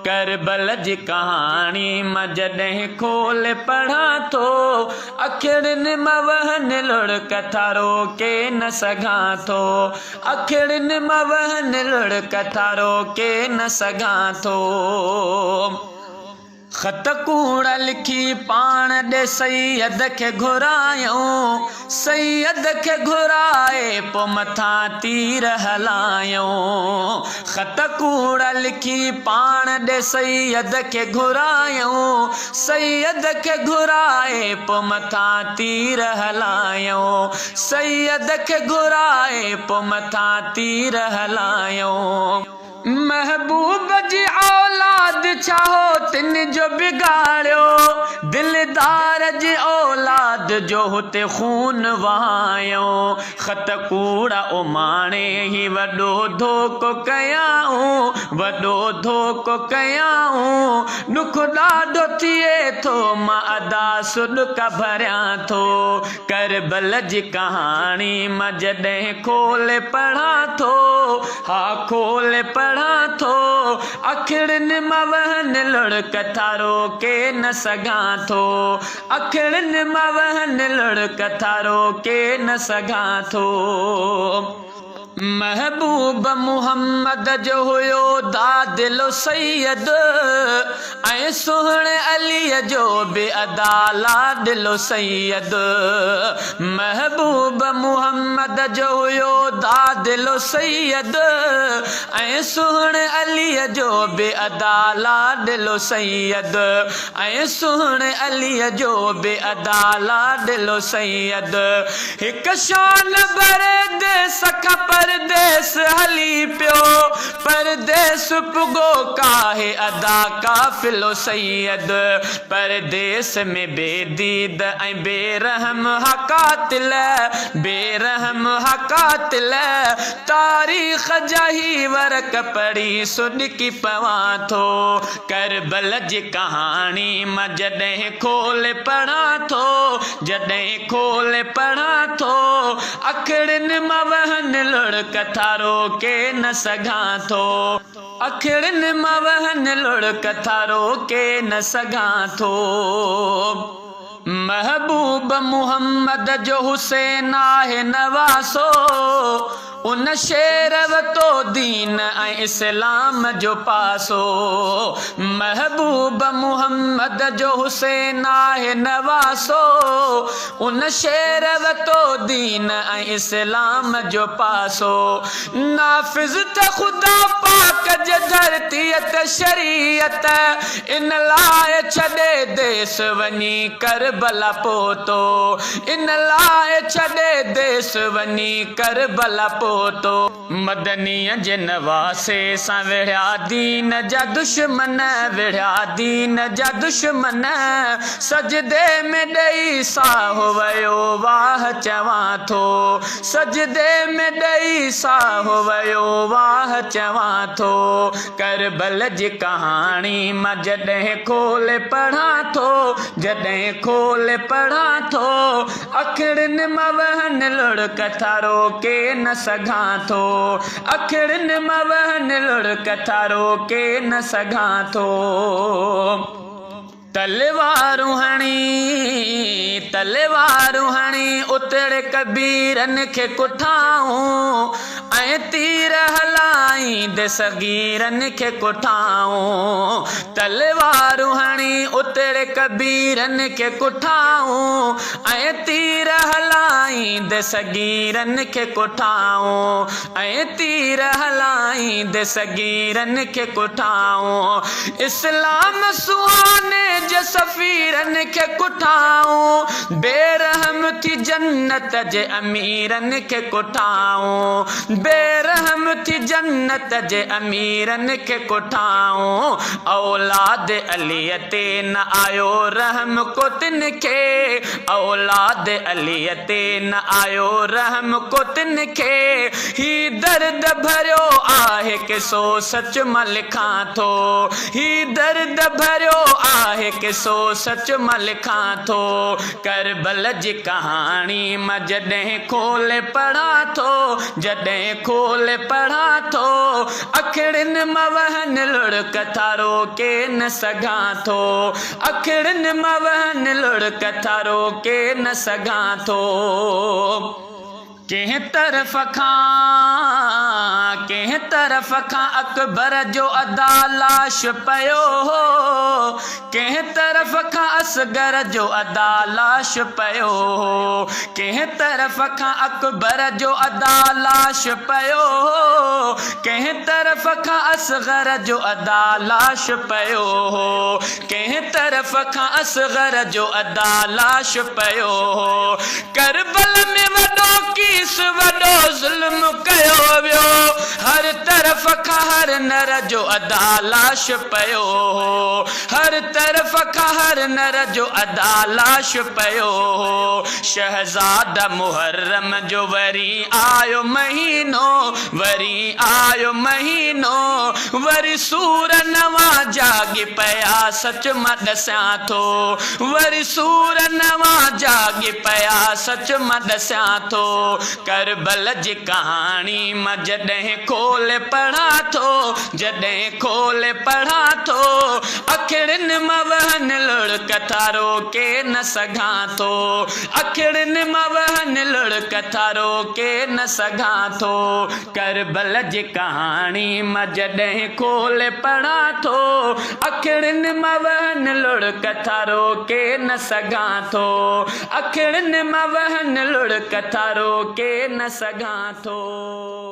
ڪربل جي ڪهاڻي مان جڏهن کولي پڙهان ٿو، اکڙين مان وهن لڙڪ ٿا روڪي نه سگهان ٿو. اکڙين مان وهن لڙڪ ٿا روڪي نه سگهان ٿو. خط ڪوڙا لکي پاڻ ڏي سيد کي گهرايائون، سيد کي گهرائي پو مٿان تير هلايائون. خط ڪوڙا لکي پاڻ ڏي سيد کي گهرايائون، سيد کي گهرائي پو مٿان تير هلايائون. سيد کي گهرائي پو مٿان تير هلايائون. محبوب جي اولاد ڇا هو تن جو بگاڙيو، دلدار جي اولاد جو هتي خون وهايو. خط ڪوڙا اماڻي هي وڏو ڌوڪو ڪيائون، وڏو ڌوڪو ڪيائون. ڏک ڏاڍو ٿئي ٿو مان ادا سڏڪا ڀريان ٿو. ڪربل جي ڪهاڻي مان جڏهن کولي پڙهان ٿو، ها کولي پڙهان ٿو، اکڙين مان وهن لڙڪ ٿا روڪي نه سگهان ٿو، اکڙين مان وهن لڙڪ ٿا روڪي نه سگهان ٿو. محبوب محمد جو هيو دادلو سيد ۽ سهڻي علي جو به ادا لاڏلو سيد محبوب محمد جو هيو دادلو سيد ۽ سهڻي علي جو به ادا لاڏلو سيد ۽ سهڻي علي جو به ادا لاڏلو سيد هڪ شان ڀري ديس کان پرديس هلي پيو، پرديس پڳو ڪاهي ادا قافلو سيد. پرديس ۾ بي ديد ۽ بي رحم ها قاتل، بي رحم ها قاتل، تاريخ جا هي ورق پڙهي سڏڪي پوان ٿو. ڪربل جي ڪهاڻي مان جڏهن کولي پڙهان ٿو، جڏهن کولي پڙهان ٿو، اکڙين مان وهن لڙڪ ٿا روڪي نه سگهان ٿو. اکڙين مان وهن لڙڪ ٿا روڪي نه سگهان ٿو. محبوب محمد جو حسين آهي نواسو، ان شير وتو دين ۽ اسلام جو پاسو. محبوب محمد جو حسين آهي نواسو، ان شير وتو دين ۽ اسلام جو پاسو. نافذ ٿي خدا پاڪ جي ڌرتيء تي شريعت، ان لاء ڇڏي ديس وڃي ڪربلا پهتو، ان لاء ڇڏي ديس وڃي ڪربلا پهتو. مدنيء جي نواسي سان وڙهيا دين جا دشمن، وڙهيا دين جا دشمن، سجدي ۾ ڏئي ساهه ويو واهه چوان ٿو. سجدي ۾ ڏئي ساهه ويو واهه چوان ٿو. ڪربل جي ڪهاڻي مان جڏهن کولي پڙهان ٿو، جڏهن کولي پڙهان ٿو، اکڙين مان وهن لڙڪ ٿا روڪي نه سگهان ٿو، اکڙين مان وهن لڙڪ ٿا روڪي نه سگهان ٿو. تلوارون هڻي، تلوارون هڻي اتڙ ڪبيرن کي ڪٺائون ۽ تير هلائيندي صغيرن کي ڪٺائون. تلوارون هڻي اتڙ ڪبيرن کي ڪٺائون ۽ تير هلائيندي صغيرن کي ڪٺائون ۽ تير هلائيندي صغيرن کي ڪٺائون. اسلام سهاني جي سفيرن کي ڪٺائون، بي رحم ٿي جنت جي اميرن کي ڪٺائون، بي رحم ٿي جنت جي اميرن کي ڪٺائون، اولاد علي تي نه آيو رحم ڪو تن کي، اولاد علي تي نه آيو رحم ڪو تن کي، هي درد ڀريو آهي قصو سچ مان لکان ٿو، هي درد ڀريو آهي قصو سچ مان لکان ٿو، ڪربل جي ڪهاڻي مان جڏهن کولي پڙهان ٿو، جڏهن. کولي پڙهان ٿو، اکڙين مان وهن لڙڪ ٿا روڪي نه سگهان ٿو، اکڙين مان وهن لڙڪ ٿا روڪي نه سگهان ٿو. ڪنهن طرف کان ڪنهن طرف کان اڪبر جو ادا لاش پيو هو، ڪنهن طرف کان اصغر جو ادا لاش پيو هو، ڪنهن طرف کان اڪبر جو ادا لاش پيو هو، ڪنهن طرف کان اصغر جو ادا لاش پيو هو، ڪنهن طرف کان اصغر جو ادا لاش پيو هو. ڪربل ۾ وڏو ڪيس وڏو ظلم ڪيو ويو. هر طرف کان هر نر جو ادا لاش پيو هو. هر طرف کان هر نر جو ادا لاش پيو هو. شهزاده محرم جو وري آيو مهينو وري آيو مهينو وري سور نوان جاڳي پيا سچ مان ڏسيان ٿو وري سور نوان جاڳي پيا سچ مان ڏسيان ٿو ڪربل جي ڪهاڻي مان جڏهن کولي پڙهان ٿو جڏهن کولي پڙهان ٿو اکڙين مان وهن لڙڪ ٿا روڪي نه سگهان ٿو اکڙين مان وهن لڙڪ ٿا روڪي نه سگهان ٿو ڪربل جي ڪهاڻي مان جڏهن کولي پڙهان ٿو اکڙين مان وهن لڙڪ ٿا روڪي نه سگهان ٿو اکڙين مان وهن لڙڪ ٿا روڪي نه سگهان ٿو.